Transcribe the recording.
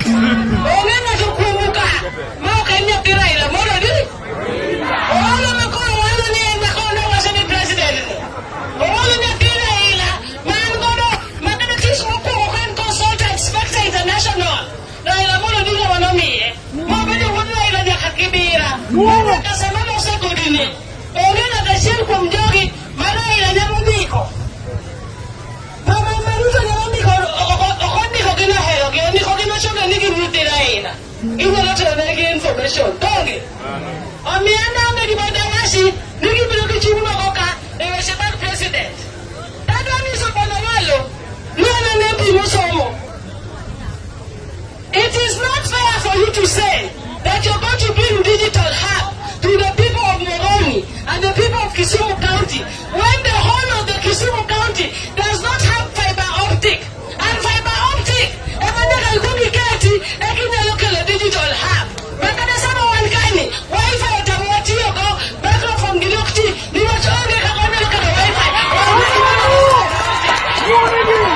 Onge ng'ato kuomu ka ma ok en nyathi Raila Amolo Odinga. Owalo ma koro walo ni en ma koro nowacho ni president ni. Owalo nyathi Raila ma an godo ma kata tich mokwongo ka en consultant Spectre International. Raila Amolo Odinga manomiye. Mobedo wuod Raila nyaka Kibira. Nyaka sama nosegodini. Onge ng'ato achiel kuom jogi ma Raila nyalo ndiko. Mama Maruto nyalo ndiko ok ondiko gi nohero gi ondiko gi nochoke ni gin nyithi Raila. Inyalo tero negi information. Donge? Omiyo an aonge gima dawachi ni gibiro gi chung' moko ka e weche mag president. Tadwa nyiso Bwana Walo ni an an MP mosomo. It is not fair for you to say that you're going to bring digital hub to the people of Muhoroni and the people of Kisumu County when the whole of the Kisumu County does not have fiber optic. And fiber optic, ema nyaka ikuong iketi eka inyalo kelo digital hub. Makata sama wan kani, wifi otamowa tiyogo, microphone gi ok ti, nikech onge kaka wanyalo kelo wifi. Onge gima